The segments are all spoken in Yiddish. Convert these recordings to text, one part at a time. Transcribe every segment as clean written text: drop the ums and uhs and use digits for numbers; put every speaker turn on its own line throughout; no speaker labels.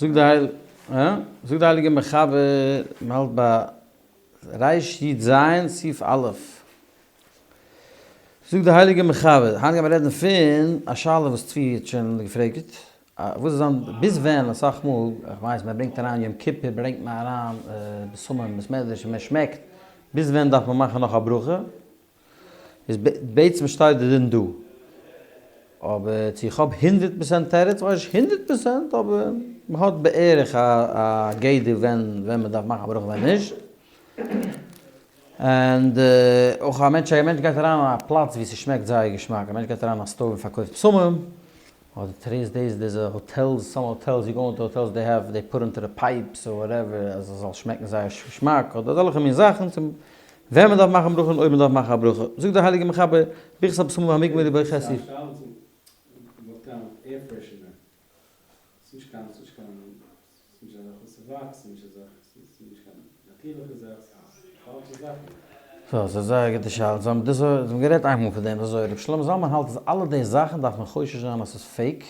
זאגט די הייל זאגט די הייליגע מחבר, מען האלט ביי ריש י ז סעיף א', זאגט די הייליגע מחבר, היינט גיימער רעדן פון א שאלה וואס צבי האט שוין געפרעגט, וואס איז זיין ביז ווען אסאך מאל, איך ווייס מען ברענגט אריין יום כיפור ברענגט מען אריין בשמים אין בית מדרש און מען שמעקט, ביז ווען דארף מען מאכן נאך א ברכה? איז בעצם שטייט די דין דא. אבער צו איך האב הונדרעט פערסענט תירוץ ווייס איך נישט הונדרעט פערסענט אבער מען האט בערך א גדר ווען ווען מען דארף מאכן א ברכה ווען נישט. און אויך א מענטש א מענטש גייט אריין אין א פלאץ ווי ס'שמעקט זייער געשמאק א מענטש גייט אריין אין א store ווי מ'פארקויפט בשמים אדער טרעיס דעיס דעיס א hotels some hotels you go into hotels they have they put into the pipes or whatever אז עס זאל שמעקן זייער געשמאק אדער אזעלכע מין זאכן צום ווען מען דארף מאכן ברכה און אויב מען דארף מאכן א ברכה זאגט דער הייליגער מחבר ברכת הבשמים המוגמר ובו חסי. סא ס'איז א זייער גוטע שאלה, זיי האבן דאס זיי האבן גערעדט איינמאל פון דעם אזוי רבי שלמה זלמן האלט אז אלע די זאכן דארף מען חושש זיין אז ס'איז fake,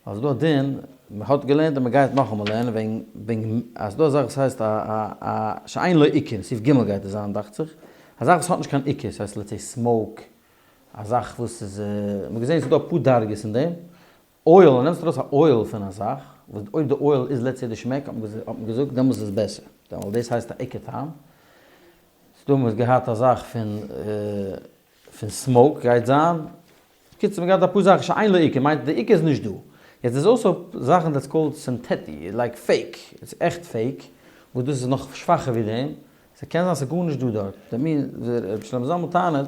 ווייל ס'איז דא א דין, מען האט געלערנט און מען גייט נאכאמאל לערנען וועגן וועגן אז ס'איז דא א זאך וואס הייסט א א א שאין לו עיקר, סעיף ג' גייט עס זיין דאכט זיך, א זאך וואס האט נישט קיין עיקר, ס'הייסט let's say smoke, א זאך וואס איז, מען האט געזען ס'איז דא אפאר דרגות אין דעם, oil, ווען נעמסט ארויס א oil פון א זאך, וואס אויב די oil איז let's say די שמעק האט מען געזאגט דעמאלס איז עס בעסער, ווייל דאס הייסט א עיקר טעם. ס'דא מ'האט געהאט א זאך פון פון smoke גייט זיין, בקיצור מ'האט געהאט אפאר זאכן שאין לו עיקר מיינט די עיקר איז נישט דא. יעצט איז אויך זאכן that's called סינטעטי, like fake, איז עכט fake, וואס דאס איז נאך שוואכער ווי דעם, ס'קען זיין ס'איז גארנישט דא דארט. דער מין רבי שלמה זלמן טענה'ט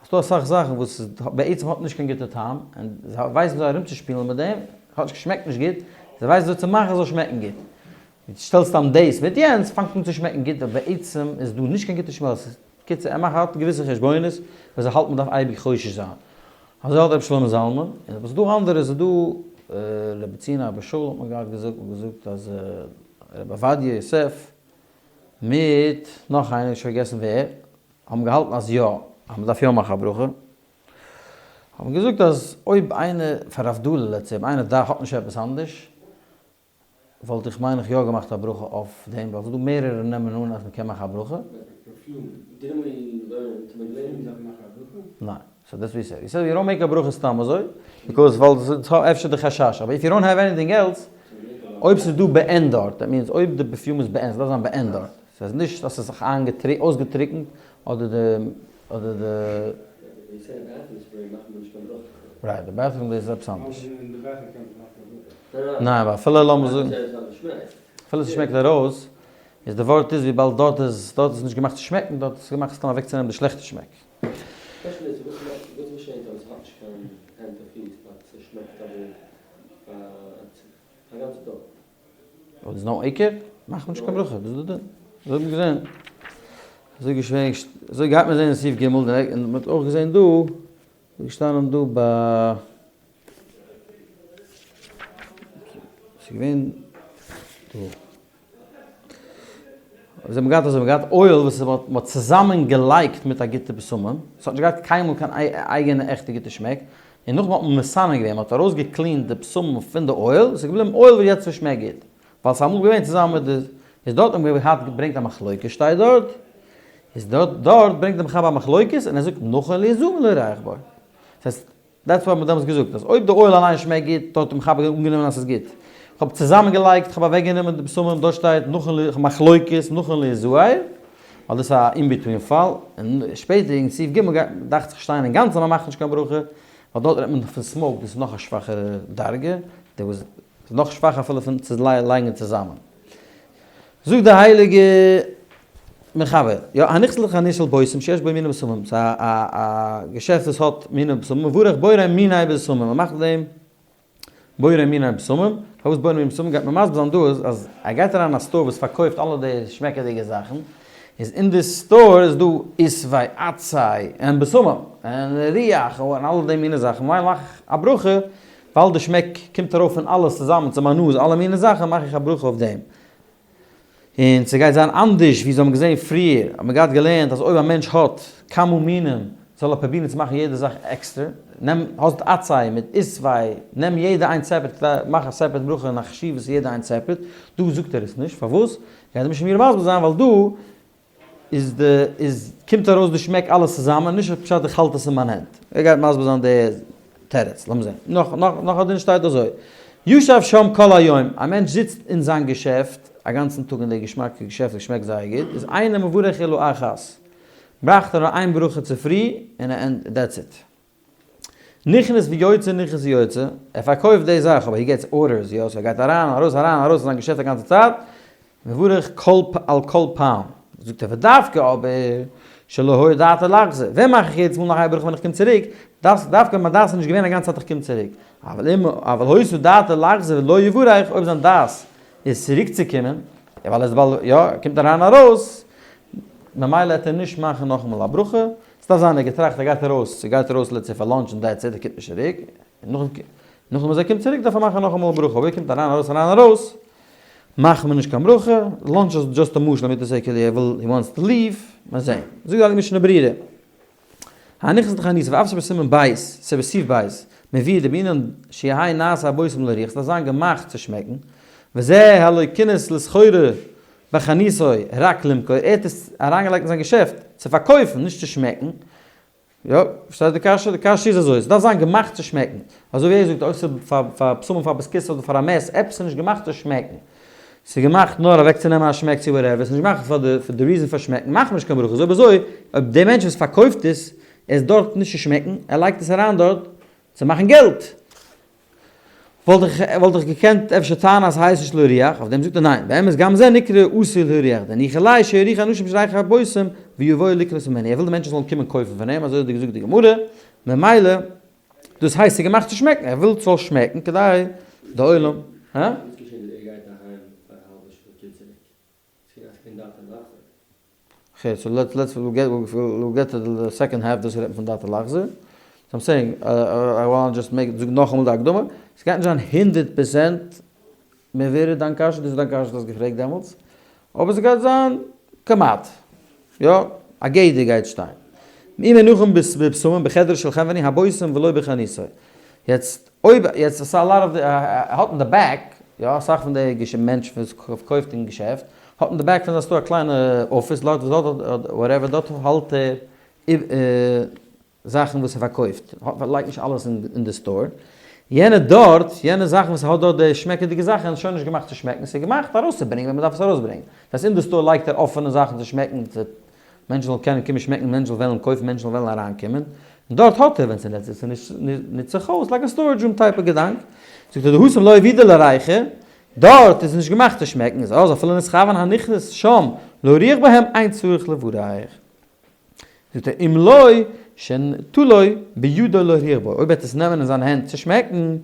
אז ס'דא אסאך זאכן וואס איז בעצם האט נישט קיין גוטע טעם, און זיי ווייסן וויאזוי ארומצושפילן מיט דעם, כאטש ס'שמעקט נישט גוט, זיי ווייסן וויאזוי צו מאכן ס'זאל שמעקן גוט. דו שטעלסט צאם דאס מיט יענץ, פאנגט אן צו שמעקן גוט, אבער בעצם איז דא נישט קיין גוטע שמעק. בקיצור, ער מאכט האט געוויסע חשבונות וואס ער האלט מ'דארף אייביג חושש זיין. אזוי האלט רבי שלמה זלמן, און אבער ס'דא אנדערע, ס'איז דא רבי צינא אבא שאול האט מען געהאט געזאגט, מ'האט געזאגט אז רבי עובדיה יוסף מיט נאך איינער, שוין פארגעסן ווער, האבן געהאלטן אז יא, אז מ'דארף יא מאכן א ברכה. האבן געזאגט אז אויב איינער, פאר הבדלה let's say, אויב איינער דארף האט נישט עפעס אנדערש, וואלט איך מיין איך יא געמאכט א ברכה אויף דעם, ווייל ס'איז דא מערערע נעמען אן אז מ'קען מאכן א ברכה. ניין, so that's what he said, he said you don't make a ברכה סתם אזוי, because ווייל ס'איז אפשר די חשש, אבער if you don't have anything else, אויב ס'איז דא בעין דארט, that means אויב די perfume איז בעין, ס'דארף זיין בעין דארט, ס'איז נישט אז ס'איז זיך אויסגעטריקנט, אדער די, אדער די. right, די bathroom דאס איז עפעס אנדערש. ניין, אבער אפילו לאמיר זאגן, אפילו ס'שמעקט ארויס, איז די ווארט איז וויבאלד דארט איז, דארט איז נישט געמאכט צו שמעקן, דארט איז געמאכט סתם אוועקצונעמען די שלעכטע שמעק. אויב איז נאר עיקר, מאכט מען נישט קיין ברכה, דאס איז די דין. אזוי האט מען געזען. אזוי געשווענקט, אזוי גייט מען זען אין סעיף ג', און מען האט אויך געזען דא, איז געשטאנען דא ביי, ס'איז געווען דא. זיי האבן געהאט אזוי, מ'האט געהאט oil וואס מען האט צוזאמען געלייגט מיט א גוטע בשמים, עס האט נישט געהאט קיינמאל קיין אייגענע עכטע גוטע שמעק, און נאכדעם האט מען מסנן געווען, מען האט ארויס געקלינט די בשמים פון די oil, עס איז געבליבן oil וואס יעצט שמעקט גוט, ווייל עס איז אמאל געווען צוזאמען מיט די, איז דארט האט מען געהאט געברענגט א מחלוקת שטייט דארט, איז דארט דארט ברענגט די מחבר א מחלוקת און ער זאגט נכון ליזהר מלהריח בו, דאס הייסט that's what מ'האט דעמאלטס געזאגט אז אויב די oil אליין שמעקט גוט, דארט האט מחבר אנגענומען אז ס'איז גוט. כ'האב צוזאמען געלייגט, כ'האב אוועק גענומען די בשמים, דארט שטייט נכון ל, מחלוקת, נכון ליזהר, ווייל דאס איז א in between פאל, און שפעטער אין סעיף ג' גייט דאכט זיך שטיין אינגאנצן אז מ'מאכט נישט קיין ברכה, ווייל דארט רעדט מען פון smoke, דאס איז נאך א שוואכערע דרגה, די וואס איז נאך שוואכער אפילו פון צו לייגן צוזאמען. זאגט די הייליגע מחבר, יא, הנכנס לחנות של בושם שיש בו מיני בשמים, ס'איז א א געשעפט וואס האט מיני בשמים, מברך בורא מיני בשמים, מען מאכט דעם בורא מיני בשמים, פארוואס בורא מיני בשמים גייט מען מסביר זיין דא איז אז ער גייט אריין אין א store וואס פארקויפט אלע די שמעקעדיגע זאכן, איז אין די store איז דא עשבי עצי און בשמים און ריח און אלע די מיני זאכן, ממילא מאך איך א ברכה ווייל די שמעק קומט ארויף פון אלעס צוזאמען צו מיין נאז אלע מיני זאכן מאך איך א ברכה אויף דעם. און ס'גייט זיין אנדערש ווי זיי האבן געזען פריער, האט מען געהאט געלערנט אז אויב א מענטש האט כמה מינים. זאל ער פרובירן צו מאכן יעדע זאך עקסטער, נעם, האסט עצי מיט עשבי, נעם יעדע איינס separate, מאך א separate ברכה און א חשיבות יעדע איינס separate, דא זאגט ער עס נישט, פארוואס? גייט די משנה ברורה מסביר זיין ווייל דא איז די איז קומט ארויס די שמעק אלעס צוזאמען, נישט פשט איך האלט עס אין מיין הענט. ער גייט מסביר זיין די תירוץ, לאמיר זען. נאך נאך נאך א דין שטייט אזוי, ישב שם כל היום, א מענטש זיצט אין זיין געשעפט א גאנצן טאג אין די געשמאקע געשעפט וואס שמעקט זייער גוט, איז אינו מברך אלא אחת, בראכט ער נאר איין ברכה צופרי און און that's it. נכנס ויוצא נכנס ויוצא, ער פארקויפט די זאך אבער he gets orders יא, so ער גייט אריין ארויס אריין ארויס אין זיין געשעפט א גאנצע צייט, מברך כל על כל פעם, זאגט ער ודווקא אבער שלא היה דעתו לחזור, ווען מאך איך יעדעס מאל נאך איין ברכה ווען איך קום צוריק, דווקא ווען מיין דעת איז נישט געווען א גאנצע צייט איך קום צוריק, אבל אם אבל היתה דעתו לחזור ולא יברך, אויב זיין דעת איז צוריק צו קומען, ווייל ער איז באלד יא, ער קומט אריין ארויס, ממילא העט ער נישט מאכן נאכאמאל א ברכה, ס'דארף זיין ער האט געטראכט ער גייט ארויס, ער גייט ארויס let's say פאר lunch און that's it, ער קומט נישט צוריק, און נאכדעם אז ער קומט צוריק דארף ער מאכן נאכאמאל א ברכה, אויב ער קומט אריין ארויס אריין ארויס, מאכט מען נישט קיין ברכה, lunch איז just א משל אמיתית ער כאילו ער וויל he wants to leave, מיר זעהן. זאגט די הייליגע משנה ברורה, הנכנס לחנות ואף שבסימן בית, שבסעיף בית, מביא דבעינן שיהא נעשה הבושם להריח, ס'דארף זיין געמאכט צו שמעקן, וזה הלא כינס לסחורה בחנותו רק למכור, ער האט עס אריינגעלייגט אין זיין געשעפט צו פארקויפן, נישט צו שמעקן. יא, פארשטייסט די קשיא? די קשיא איז אזוי, ס'דארף זיין געמאכט צו שמעקן. אזוי ווי ער זאגט, אויב ס'איז פאר פאר בשמים פאר בית כסא אדער פאר א מת, עפעס איז נישט געמאכט צו שמעקן. ס'איז געמאכט נאר אוועקצונעמען א שמעק צו whatever, ס'איז נישט געמאכט פאר די פאר די reason פאר שמעקן, מאכט מען נישט קיין ברכה. אויב אזוי, אויב דער מענטש וואס פארקויפט עס, ער איז דארט נישט צו שמעקן, ער לייגט עס אריין דארט צו מאכן געלט. וואלט איך וואלט איך געקענט אפשר טענה'ן אז ס'הייסט נישט להריח, אויף דעם זאגט ער ניין, באמת גם זה נקרא עשוי להריח, דניחא ליה שיריחו אנשים שריח הבושם ויבואו לקנות ממנו, ער וויל די מענטשן זאלן קומען קויפן פון אים, אזוי האט געזאגט די גמרא, ממילא דאס הייסט ס'איז געמאכט צו שמעקן, ער וויל ס'זאל שמעקן כדי די עולם, הא?
וואס געשעט ווען ער גייט אהיים פאר א האלבע שעה קומט צוריק?
okay, so let's let's we'll get we'll get to the second half דאס רעדט מען פון דעתו לחזור. so I'm saying I want just make זאג נאכאמאל די הקדמה, עס גייט נישט זיין 100% מבורר דיין קשיא, דאס איז דיין קשיא וואס דו האסט געפרעגט דעמאלטס, אבער עס גייט זיין כמעט, יא, א גדר גייט שטיין. אם הנחם בבשמים בחדר של חנווני הבושם ולא בחנותו. יעצט אויב יעצט עס איז a lot of די האט אין די back, יא אסאך פון די מענטש וואס קויפט אין געשעפט האט אין די back פון זיין store א קליינע אפיס דארט וואס דארט whatever דארט האלט ער זאכן וואס ער פארקויפט, לייגט נישט אלעס אין די store, יענע דארט יענע זאכן וואס ער האט דארט די שמעקעדיגע זאכן איז שוין נישט געמאכט צו שמעקן ס'איז געמאכט ארויסצוברענגען ווען מ'דארף עס ארויסברענגען, דאס הייסט אין די store לייגט ער אפענע זאכן צו שמעקן צו מענטשן זאלן קענען קומען שמעקן, מענטשן זאלן וועלן קויפן, מענטשן זאלן וועלן אריינקומען, און דארט האט ער, ווען ס'נוצט נוצט זיך אויס, like א storage room type געדאנק, זאגט ער דהתם לא עבידא לריחא, דארט איז נישט געמאכט צו שמעקן, איז אז אפילו נתכוון הנכנס שם להריח בהם אין צריך לברך. זאגט ער אם לא שנטלו בידו להריח בו, אויב ער וועט עס נעמען אין זיין הענט צו שמעקן,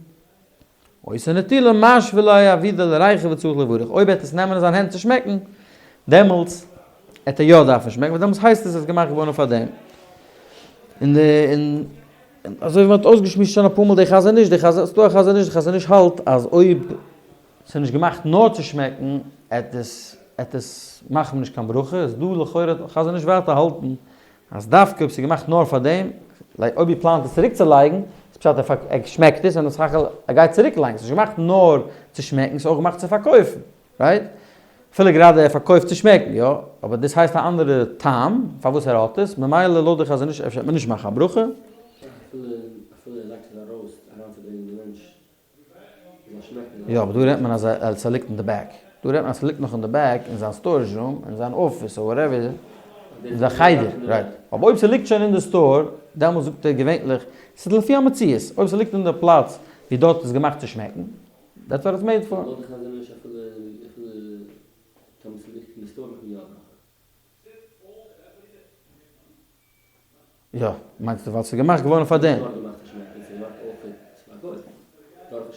אותה נטילה משוי ליה עבידא לריחא וצריך לברך, אויב ער וועט עס נעמען אין זיין הענט צו שמעקן, דעמאלטס וועט ער יא דארפן שמעקן, ווייל דעמאלטס הייסט עס עס איז געמאכט געווארן פאר דעם. און די און אזוי ווי מען האט אויסגעשמועסט שוין אפאר מאל די חזון איש, די חזון, ס'דא א חזון איש, די חזון איש האלט אז אויב ס'איז נישט געמאכט נאר צו שמעקן, עט עס עט עס מאכט מען נישט קיין ברכה, איז דא לכאורה חזון איש ווייטער האלטן אז דווקא אויב ס'איז געמאכט נאר פאר דעם, like אויב איר פלאנט עס צוריק צו לייגן, איז פשט ער ער שמעקט עס און סך הכל ער גייט צוריק לייגן, ס'איז נישט געמאכט נאר צו שמעקן, ס'איז אויך געמאכט צו פארקויפן, right? אפילו גראדע ער פארקויפט צו שמעקן, יא, אבער דאס הייסט א אנדערע טעם פארוואס ער האט עס, ממילא לויט די חזון איש אפשר וועט מען נישט מאכן א ברכה.
אפילו אפילו ער לייגט עס ארויס אריינצוברענגען די מענטש
יא אבער דא רעדט מען אז ס'ליגט אין די back. דא רעדט מען אז ס'ליגט נאך אין די back אין זיין storage room, אין זיין אפיס or whatever, אין זיין חדר, right. אבער אויב ס'ליגט שוין אין די store, דעמאלטס זאגט ער געווענליך, ס'איז לפי המציאות, אויב ס'ליגט אין די פלאץ ווי דארט איז געמאכט צו שמעקן, that's what it's made for. יא, מיינסטו ווייל ס'איז געמאכט געווארן פאר דעם?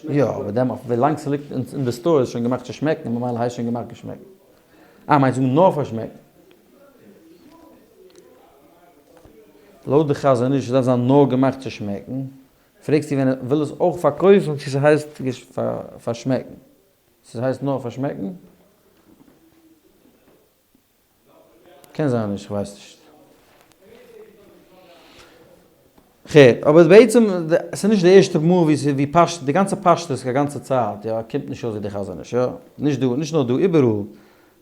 יא, אבער דעם ווילאנג ס'ליגט אין די store איז שוין געמאכט צו שמעקן, ממילא הייסט שוין געמאכט געשמעקן. אה, מיינסט זאגן נאר פאר שמעקן? לויט די חזון איש דארף זיין נאר געמאכט צו שמעקן, פרעגסטו ווען ער וויל עס אויך פארקויפן צו ס'הייסט פאר שמעקן? ס'הייסט נאר פאר שמעקן? קען זיין נישט, כ'ווייס נישט. כ'הער, אבער בעצם, ס'איז נישט די ערשטע מאל ווי ס'איז ווי פשט, די גאנצע פשטות א גאנצע צייט, יא, קומט נישט אויס ווי די חזון איש, יא, נישט דא, נישט נאר דא, איבעראל.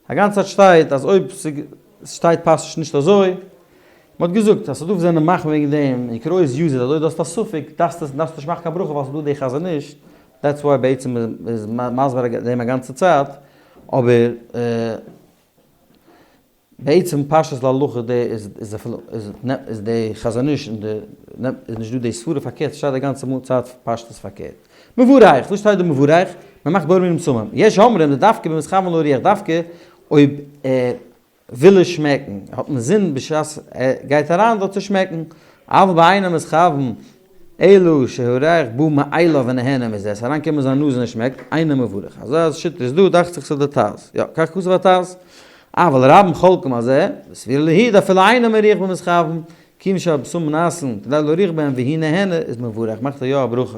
א גאנצע צייט שטייט אז אויב ס'שטייט פשטות נישט אזוי, מ'האט געזאגט אז ס'דא וואס זענען מחמיר וועגן דעם, און קראות יוז איט, אז אויב דו האסט א ספק דארפסטו עס, דארפסטו נישט מאכן קיין ברכה ווייל ס'דא די חזון איש, that's why בעצם איז מסביר דעם א גאנצע צייט, אבער. בעצם פשטות להלכה די איז איז אפילו איז איז די חזון איש און די איז נישט דא די סברה פארקערט ס'שטייט די גאנצע מאל צייט פשטות פארקערט. מברך, וואס שטייט דא מברך? מ'מאכט בורא מיני בשמים. יש אומרים דדווקא במתכוון להריח דווקא אויב ער וויל עס שמעקן, האט אינזין בשעת ער גייט אריין דארט צו שמעקן, אבל באינו מתכוון אלא שהריח בא מאליו ונהנה מזה, עס אריינקומען אין זיין נאז און ער שמעקט, אינו מברך. אזוי אז שיטה איז דא, דאכט זיך ס'איז די טז. יא, כך כתב הטז. אבל רבים חולקים על זה, וסבירא להו דאפילו אינו מריח במתכוון, כיוון שהבשמים נעשין כדי להריח בהם והוא נהנה, איז מברך, מאכט ער יא א ברכה.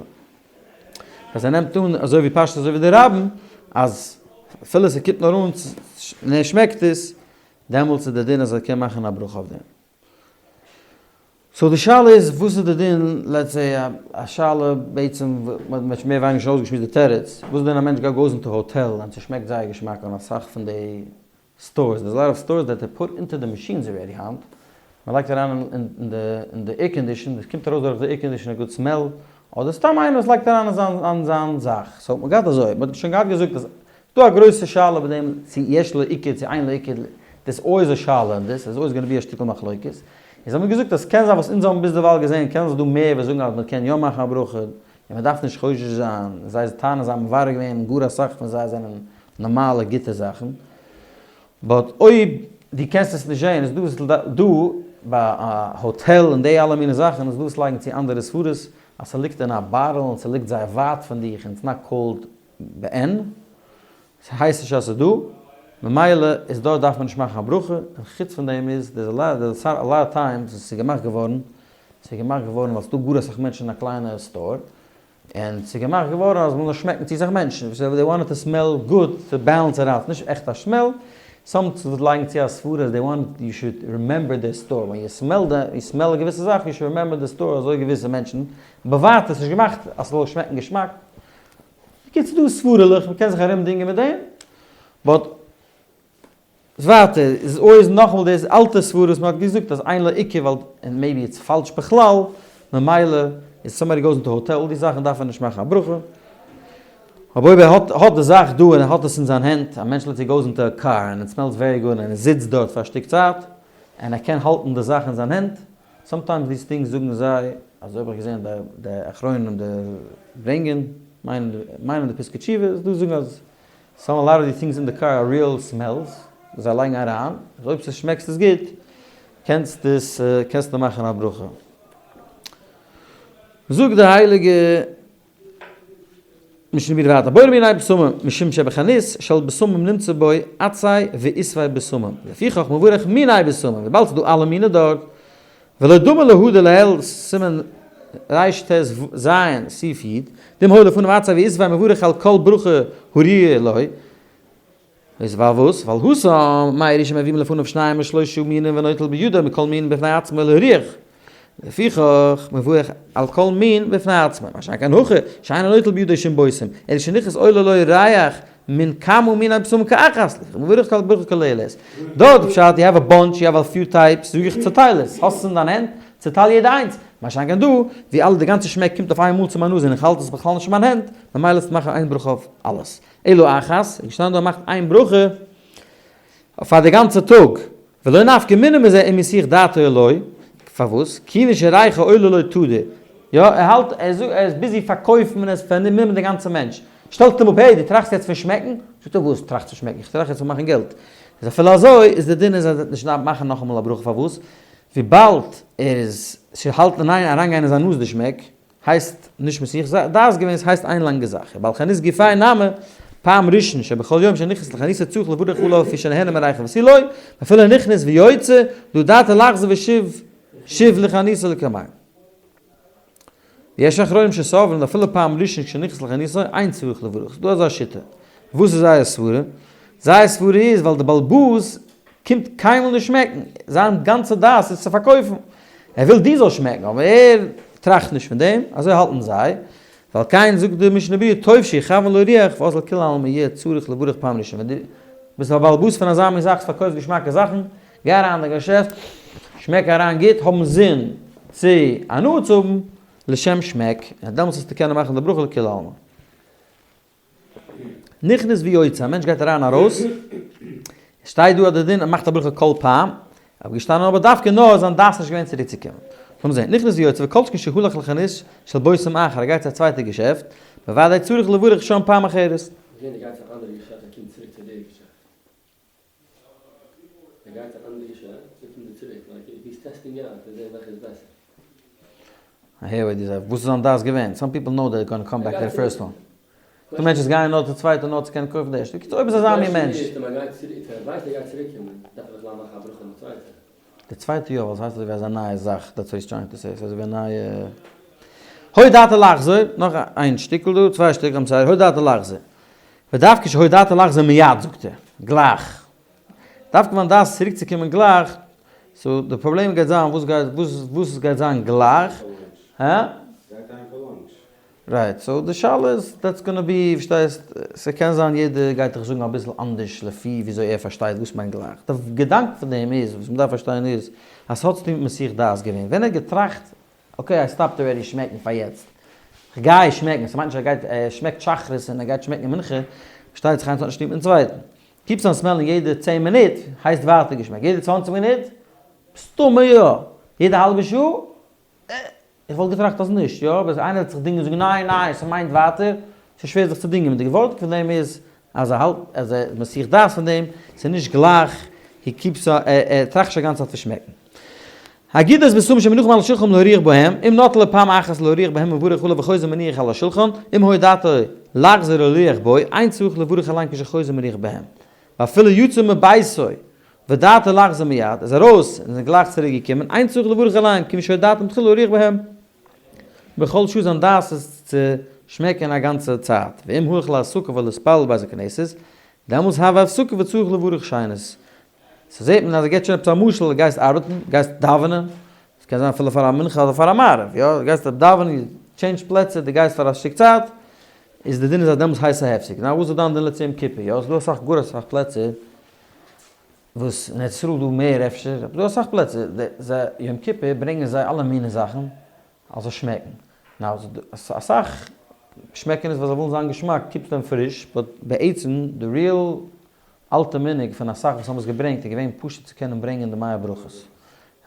אז ער נעמט אן אזוי ווי פשט אזוי ווי די רבים, אז אפילו ס'קומט נאר אן און ער שמעקט עס, דעמאלטס איז די דין אז ער קען מאכן א ברכה אויף דעם. so די שאלה איז וואס איז די דין, let's say א שאלה בעצם מען האט מער ווייניגער שוין אויסגעשמועסט די תירוץ, וואס איז דין א מענטש גייט goes into hotel און ס'שמעקט זייער געשמאק און אסאך פון די stores, there's a lot of stores that they put into the machines already היינט, מען לייגט אריין אין די air condition, עס קומט ארויס דורך די air condition א גוט smell, אדער סתם איינער וואס לייגט אריין אין זיין זאך, so האט מען געהאט אזוי, מען האט שוין געהאט געזאגט אז ס'דא א גרויסע שאלה איבער דעם צו יש לו עיקר צו אין לו עיקר, דאס אויז א שאלה און דאס איז אויס gonna be א שטיקל מחלוקת, און זיי האבן געזאגט אז ס'קען זיין וואס אונז האבן ביזדערווייל געזען קען זיין דא מער וואס זאגן אז מ'קען יא מאכן א ברכה און מ'דארף נישט חושש זיין, זיי טענה'ן זיי האבן מברר געווען גאר אסאך פון זיי זענען נארמאלע גוטע זאכן, but אויב דו קענסט עס נישט זען איז דא וואס דא ביי א האטעל און די אלע מיני זאכן איז דא וואס לייגן צו אנדערע סברות אז ס'ליגט אין א bottle און ס'ליגט זייער ווייט פון דיך און it's not called בעין, ס'הייסט נישט אז ס'איז דא, ממילא איז דארט דארף מען נישט מאכן א ברכה, און חוץ פון דעם איז there's a lot of times וואס ס'איז געמאכט געווארן, ס'איז געמאכט געווארן ווייל ס'איז דא גאר אסאך מענטשן אין א קליינע store, און ס'איז געמאכט געווארן אז מ'זאל נאר שמעקן צו סאך מענטשן, so they want to smell good to balance it out, נישט עכט א smell, some וואס לייגן צו א סברה אז they want you should remember די store, ווען you smell די, you smell א געוויסע זאך you should remember די store אזוי געוויסע מענטשן, באווייט עס נישט געמאכט אז ס'זאל שמעקן געשמאק. בקיצור דא איז סברה'לעך, מ'קען זיך ארום דינגען מיט דעם, but ווייטער איז אויס נאכאמאל דאס אלטע סברה וואס מ'האט געזאגט אז אין לו עיקר ווייל און maybe it's פאלש בכלל, ממילא איז somebody goes into hotel די זאכן דארף ער נישט מאכן א ברכה, אבער אויב ער האט האט די זאך דא און ער האט עס אין זיין הענט, א מענטש let's say goes into א קאר און it smells very good און ער זיצט דארט פאר א שטיק צייט און ער קען האלטן די זאך אין זיין הענט, sometimes these things זאגן זיי, אזוי האב איך געזען די די אחרונים די ברענגען, מיינען די פסקי תשובה, דא זאגן אז some a lot of the things in the car are real smells, וואס זיי לייגן אריין, אז אויב ס'שמעקסט עס גוט, קענסטו עס קענסטו מאכן א ברכה. זאגט די הייליגע משנה ברורה ווייטער, בורא מיני בשמים, משום שבחנות של בשמים נמצא בו עצי ועשבי בשמים, לפיכך מברך מיני בשמים, וויבאלד ס'איז דא אלע מיני דארט, ולא דומה להא דלעיל סימן רט"ז סעיף י', דאם היו לפניו עצי ועשבי מברך על כל ברכה הראויה לו, איז ווייל וואס? ווייל התם מה אירע שמביאים לפניו שניים ושלושה מינים ונוטל בידו מכל מין בפני עצמו להריח, לפיכך מברך על כל מין בפני עצמו, מה שאין כן הכא שאינו נוטל בידו שום בושם, אלא שנכנס עולה לו ריח מן כמה מיני בשמים כאחת, לפיכך מברך כל ברכה כוללת. דארט פשט, you have a bunch, you have a few types, זאג איך צוטייל עס, האסט עס אין דיין הענט, צוטייל יעדע איינס, מה שאין כן דא, ווי אלע די גאנצע שמעק קומט אויף איין מאל צו מיין נאז און איך האלט עס בכלל נישט אין מיין הענט, ממילא איז מאכן איין ברכה אויף אלעס. אלא אחת, איז געשטאנען דא מאכט איין ברכה פאר די גאנצע טאג, ולא נפקא מינה מזה אם מסיח דעתו או לא, פארוואס? כיוון שריחא עולה לו תדיר, יא ער האלט ער זאגט ער איז busy פארקויפן און ער איז פארנומען מיט די גאנצע מענטש, שטעלט אים אפ hey דו טראכסט יעצט פון שמעקן? זאגט ער וואס טראכסט פון שמעקן איך טראכט יעצט פון מאכן געלט, איז אפילו אזוי איז די דין איז ער וועט נישט מאכן נאכאמאל א ברכה פארוואס? וויבאלד ער איז ס'האלט אין איין אריינגיין אין זיין נאז די שמעק, הייסט נישט מסיח דעת געווען, ס'הייסט איין לאנגע זאך, בעל חנות גופיה נמי, פעם ראשון שבכל יום שנכנס לחנותו צריך לברך עליו לפי שנהנה מריחו ותו לא, אפילו נכנס ויוצא, דא דעתו לחזור ושוב שוב לחנותו לקמיה. ויש אחרונים שסוברים אפילו פעם ראשון כשנכנס לחנותו אין צריך לברך, ס'דא אזא שיטה. וואס איז זייער סברה? זייער סברה איז ווייל די בעל הבית קומט קיינמאל נישט שמעקן, זיין גאנצע דעת איז צו פארקויפן, ער וויל דו זאלסט שמעקן, אבער ער. טראכט נישט פון דעם, אזוי האלטן זיי, ועל כן זאגט די משנה ברורה טוב שיכוון להריח ואז לכולי עלמא יהיה צריך לברך פעם ראשונה, ווען דו ביסט א בעל הבית פון אזא מין זאך, פארקויפסט געשמאקע זאכן, גיי אריין אין די געשעפט, שמעק אריין גוט, האבן זין צו הנאה צו האבן, לשם שמעק, און דעמאלטס וועסטו קענען מאכן די ברכה לכולי עלמא. נכנס ויוצא, א מענטש גייט אריין ארויס, שטייט דא אז די דין ער מאכט א ברכה כל פעם, אבער געשטאנען אבער דווקא נאר איז זיין דעת נישט געווען צוריק צו קומען. לאמיר זען, נכנס ויוצא וכל שכן שהלך לחנות של בושם אחר, ער גייט צו א צווייטע געשעפט, בוודאי צריך לברך שם פעם אחרת.
ווען ער גייט צו א אנדערע געשעפט ער קומט צוריק צו די געשעפט. ער גייט צו א אנדערע געשעפט און קומט צוריק, like he is testing out צו זען וועלכע איז בעסער.
I hear what you say. וואס איז זיין דעת געווען? Some people know they're gonna come back to the first one. די מענטשן וואס גייען נאר צו צווייטע נאר צו קענען קויפן די ערשטע. בקיצור אויב איז אזא מין מענטש. די צווייטע יא ווייל ס'הייסט אזוי ווי אזא נייע זאך that's what he's trying to say ס'איז אזוי ווי א נייע היה דעתו לחזור נאך איין שטיקל דא צוויי שטיקל I'm sorry היה דעתו לחזור ודווקא שהיה דעתו לחזור מיד זאגט ער גלייך דווקא ווען דעת צוריק צו קומען גלייך so די פראבלעם גייט זיין וואס גייט וואס גייט זיין גלייך הא? Right, so די שאלה איז, that's gonna be, פארשטייסט, ס'קען זיין יעדער גייט דיך זאגן אביסל אנדערש לפי וויאזוי ער פארשטייט וואס מיינט גלייך. די געדאנק פון דעם איז, וואס מ'דארף פארשטיין איז, אז ס'האט צוטון מיט מסיח דעת געווען. ווען ער האט געטראכט, okay I stopped already שמעקן פאר יעצט, כ'גיי שמעקן, ס'מיינט נישט ער גייט, ער שמעקט שחרית און ער גייט שמעקן מנחה, פארשטייט זיך איינס האט נישט צוטון מיטן צווייטן. Keeps on smelling יעדע צען מינוט, הייסט ווייטער געשמעקט. יעדע צוואנציג מינוט? מסתמא יא. יעדע האלבע שעה? איך וואלט געטראכט אז נישט, יא, אבער איינער וועט זיך דינגען זאגן ניין ניין ס'מיינט ווייטער, ס'איז שווער זיך צו דינגען מיט די ווארט פון דעם איז אז ער האלט אז ער איז מסיח דעת פון דעם, ס'איז נישט גלייך, he keeps א ער טראכט נישט א גאנצע צייט פון שמעקן. הגידות בשמים שמונחים על השולחן להריח בהם, אם נטלו פעם אחת להריח בהם מברך עליו וחוזר מניח על השולחן, אם היה דעתו לחזור להריח בו, אין צריך לברך עליהם כשחוזר מניח בהם. ואפילו יצא מביתו ודעתו לחזור מיד, איז ארויס און איז גלייך צוריק געקומען, אין צריך לברך עליהם, כיוון שהיה דעתו מתחילה להריח בהם בכל שעה זיין דעת איז צו שמעקען א גאנצע צייט, ואם הלך להפסקה ולהתפלל בבית הכנסת, דעמאלס הוה הפסקה וצריך לברך שנית. So זעט מען אז ער געבט שוין עפעס א משל, גייסט ארבעטן, גייסט דאווענען, עס קען זיין אפילו פאר א מנחה אדער פאר א מעריב, יא, גייסט דאווענען, change פלעצער, דו גייסט פאר א שטיק צייט, איז די דין איז אז דעמאלס הייסט א הפסק. Now וואס איז דיין דין לצ יום כיפור? יא, ס'איז דא אסאך גאר אסאך פלעצער וואס אין ארץ ישראל דא מער אפשר, אבער דא אסאך פלעצער זיי יום כיפור ברענגען זיי אלע מיני זאכן אז זאל שמעקן. Now אסאך שמעקן עס ווייל זיי ווילן זיין געשמאק keeps them פריש, but בעצם די real אלטע מנהג פון אסאך וואס האבן עס געברענגט איז געווען פשוט צו קענען ברענגען די מאה ברכות.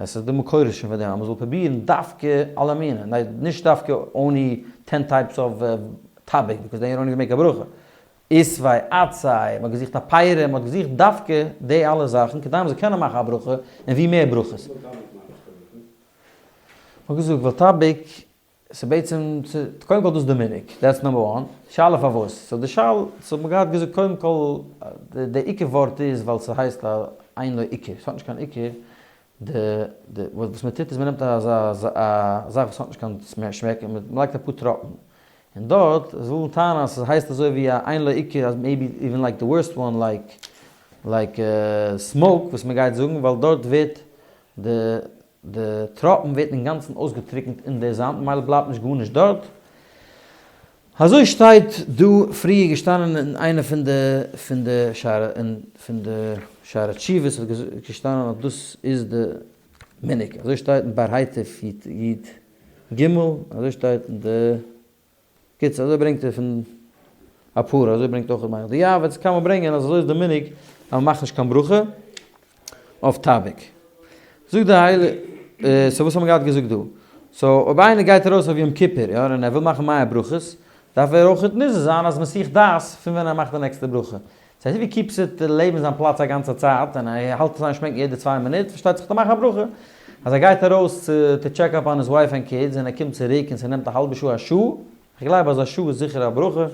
עס איז דא מקורות שוין פאר דעם אז מען זאל פרובירן דווקא אלע מינים, ניין נישט דווקא only ten types of טאביק because then you don't even make א ברכה. עשבי, עצי, מען האט געזוכט א פרי, מען האט געזוכט דווקא די אלע זאכן כדי מען זאל קענען מאכן א ברכה און ווי מער ברכות. מען האט געזאגט ווייל טאביק ס'איז בעצם, קודם כל דאס איז די מנהג, that's number one, שאלה פארוואס, so די שאל, so האט מען געהאט געזאגט קודם כל, די עיקר ווארט איז ווייל ס'הייסט א אין לו עיקר, ס'האט נישט קיין עיקר, די די וואס מען טוט איז מען נעמט אזא א זאך וואס האט נישט קיין שמעק און מען לייגט אפאר טראפן, און דארט, זיי ווילן טענה'ן אז ס'הייסט אזוי ווי א אין לו עיקר אז maybe even like the worst one like like smoke וואס מען גייט זאגן ווייל דארט ווערט די די טראפן ווערט אינגאנצן אויסגעטריקנט אין די זאמד ממילא בלייבט נישט גארנישט דארט. אזוי שטייט דא פריער געשטאנען אין איינע פון די פון די שערי אין פון די שערי תשובות איז געשטאנען אז דאס איז די מנהג אזוי שטייט אין באר הייטב י ג אזוי שטייט אין די קיצור אזוי ברענגט ער פון אפאר, אזוי ברענגט אויך ר' די יעבץ, קען מען ברענגען אז אזוי איז די מנהג אז מען מאכט נישט קיין ברכה אויף טאביק. זאגט די הייליגע, so וואס האט מען געהאט געזאגט דא? So אויב איינער גייט ארויס אויף יום כיפור יא און ער וויל מאכן מאה ברכות, דארף ער אויך נזהר זיין אז מסיח דעת פון ווען ער מאכט די נעקסטע ברכה. ס'הייסט if he keeps it לעבן זיין פלאץ א גאנצע צייט און ער האלט עס איין שמעקן יעדע צוויי מינוט, פארשטייט זיך צו מאכן א ברכה. אז ער גייט ארויס צו to check up on his wife and kids און ער קומט צוריק און ס'נעמט א האלבע שעה א שעה, כ'גלייב אז א שעה איז זיכער א ברכה.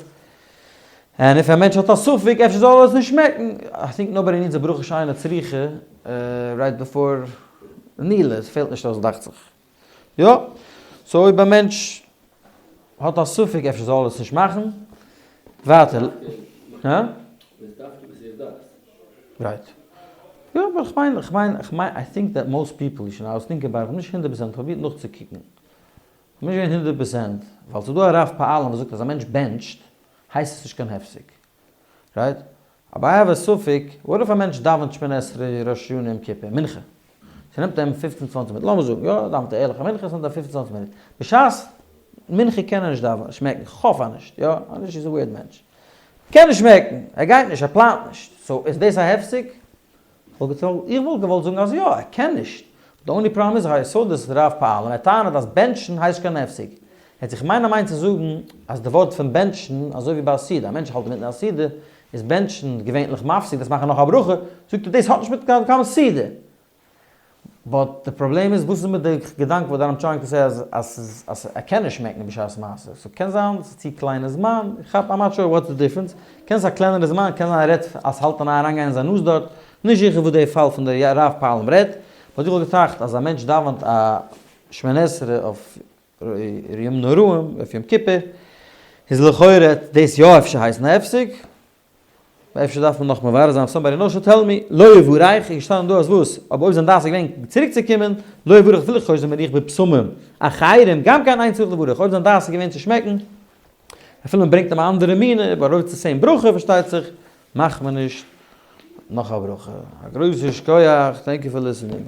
און if א מענטש האט א ספק אפשר זאל ער עס נישט שמעקן, I think nobody needs א ברכה שאינה צריכה right before נעילה, עס פעלט נישט אויס דאכט זיך. יא, so אויב א מענטש האט א ספק אפשר זאל ער עס נישט מאכן, ווייטער. הא? Right. יא אבער איך מיין, איך מיין, איך מיין, I think that most people, you should, I was thinking about, איך בין נישט הונדערט פראצענט, פרובירט נאכצוקוקן. כ'בין נישט געווען 100%, ווייל ס'איז דא א רב פעלים וואס זאגט אז א מענטש בענטשט, הייסט עס נישט קיין הפסק. Right? אבער I have a ספק, what if א מענטש דאווענט שמונה עשרה ראש השנה יום כיפור, מנחה. ס'נעמט אים פופצן צוואנציג מינוט, לאמיר זאגן, יא, דאווענט ער ערליכע מנחה, ס'נעמט אים פופצן צוואנציג מינוט. בשעת מנחה קען ער נישט דאווענען, שמעקן, כ'האף אז נישט, יא, אנישט איז א weird מענטש. קען נישט שמעקן, ער גייט נישט, ער פלאנט נישט. So איז דאס א הפסק? איך וואלט געוואלט זאגן אז יא, ער קען נישט. די only פראבלעם איז היסודות רב פעלים, ער טענה'ט אז בענטשן הייסט קיין הפסק. העט זיך מיינען מיינט צו זאגן אז די ווארט פון בענטשן, אזוי ווי ביי א סעודה, א מענטש האלט אינמיטן א סעודה, איז בענטשן געווענליך מפסיק, דאס מאכן נאך א ברכה, זאגט ער דאס האט נישט מיט קיין סעודה. But די פראבלעם איז וואס איז מיט די געדאנק וואס I'm trying to say אז אז אז ער קען נישט שמעקן בשעת מעשה. So קען זיין ס'איז צו קליינע זמן, איך כאפ I'm not sure what's the difference, קען זיין א קלענערע זמן, קען זיין ער רעדט אז ס'האלט אין אריינגיין אין זיין נאז דארט, נישט זיכער וואס די פאל פון די רב פעלים רעדט, but איך וואלט געטראכט אז א מענטש דאווענט א שמונה עשרה אויף ימים נוראים, אויף יום כיפור, איז לכאורה דאס יא אפשר הייסן א הפסק, אפשר דארף מען נאך מברר זיין, somebody knows should tell me, לא יברך, איז געשטאנען דא אז וואס? אבער אויב זיין דעת איז געווען צוריק צו קומען, לא יברך אפילו חוזר מריח בבשמים אחרים, גם כן אין צריך לברך, אויב זיין דעת איז געווען צו שמעקן, אפילו מען ברענגט אים א אנדערע מינע, אבער אויב צו same ברכה פארשטייט זיך, מאכט מען נישט נאך א ברכה. א גרויסע שכוח, thank you for listening.